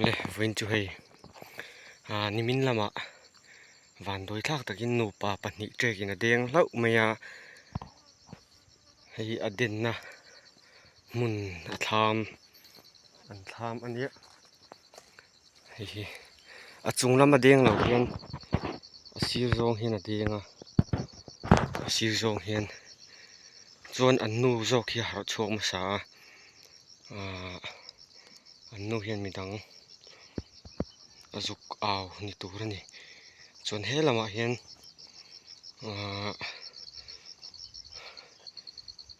Le vawiin chu hei ah nimin lamah vanduai thlak takin nupa pahnih trekin a deng hlauh mai a hei a denna hmun a thlam an thlam a nia hei hi a chung lama deng lo hian a sir zawng hian a deng a a sir zawng hian chuan an nu zawk hi a harh chhuak hmasa a ahh an nu hian midang a zuk au ni tur a ni chuan he lamah hian ahh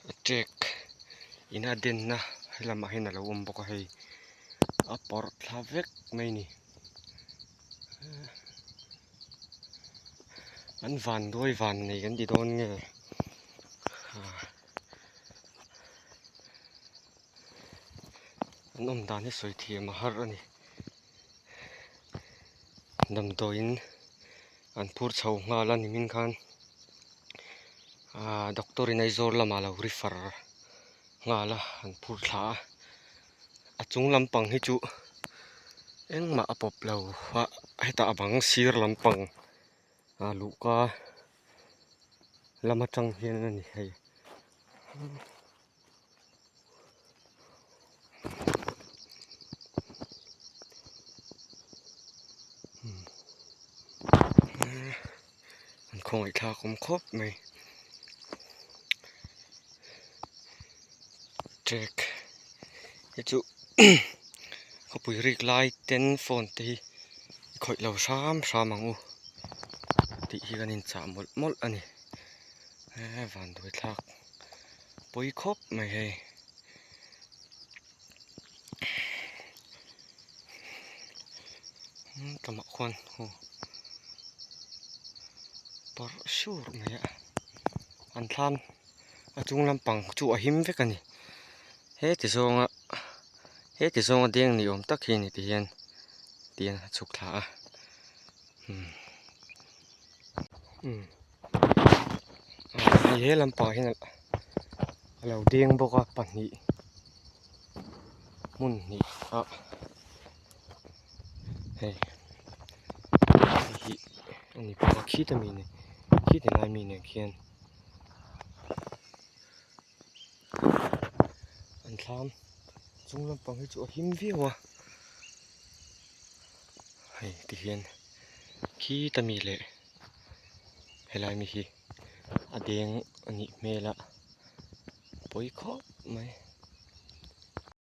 a tek in a denna he lamah hian a lo awm bawk a hei a pawrh thla vek mai a ni an vanduai van nei kan ti dawn nge ahh. An awm dan hi sawi thiam a har a ni damdawiin an phur chho nghal a nimin khan ahh doctor in Aizawl lamah a lo refer nghal a an phur thla a a chung lampang hi chu engmah a pawp lo a hetah a bang sir lampang ah luhka lam atang hian a ni hei. An khawngaih thlak awm khawp mai trek hi chu khawpui rik lai ten phone te hi i khawih lo hram hram ang u tih hi kan inchah mawlh mawlh a ni vanduai thlak pawi khawp mai hei tlawmah khuan aw pawrh sur mai a an thlam a chung lampang chu a him vek a ni heti zawnga heti zawnga deng ni awm tak hi a ni ti hian tihian a chhuk thla a umm umm hei he lampangah hian a lo deng bawk a pahnih hmun hnih ah hei hi a ni bawk a khita mi nen khiti lai mi nen khian an thlam chung lampang hi chu a him viau a hei tihian khita mi leh helai mi hi a deng a nih hmel a pawi khawp mai.